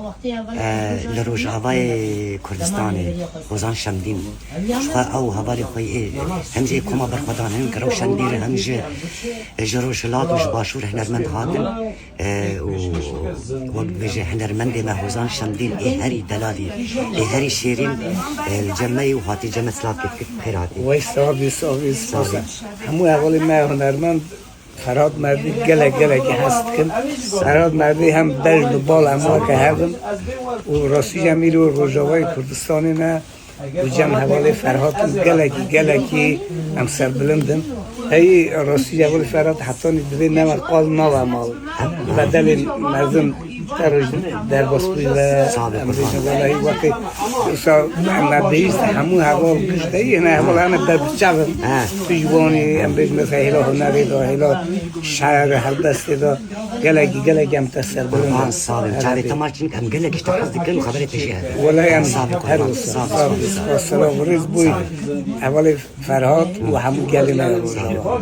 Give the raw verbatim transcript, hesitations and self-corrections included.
E, li Rojavayê Kurdistanê, Hozan Şemdîn, ji xwe ew hevalê xwe yê, hem jî koma berxwedan, hem Kerew Şemdîn, hem jî, ji Rojhilat û ji Başûr hunermend hatin. E, û wek dibêje hunermendê me Hozan Şemdîn, ê herî delalî, ê herî şêrîn, e, li cem me yê û hatî cem me, silavkê dikin, xêr hatî. Wey, sağ bî, sağ bî, spas. Hemû hevalê me hunermend, Ferhat Merdî gelek, gelekî hez dikim. Ferhat Merdî hem bej bi bal em weke hev in. Û rastî jî em îro Rojavayê Kurdistanê ne û cem hevalê Ferhat in gelekî, gelekî em serbilind in. Heyî rastî jî hevalê Ferhat hetanî divê neme qal nave mal. Bedelê mezin te roj derbas bû ve. Sağ be, em kurban. Bêjin welahî wekî wisa em me bihîst hemû heval giş de yê ne heval hene ber bi çav in. He. Tu ji wanî em bêjin mesela hêla hunerê de, hêla şairê helbestê de gelekî, gelekî em te serbilind in. Kurban, sağ be. Çavê te maç, çimkî em gelekî ji te hez dikin û xeberê te jî hebe. Welahî em her wisa. Sağ be, sağ be. Spas, selam û rêz bû hevalê Ferhat û hemû gelê me ya Rojava.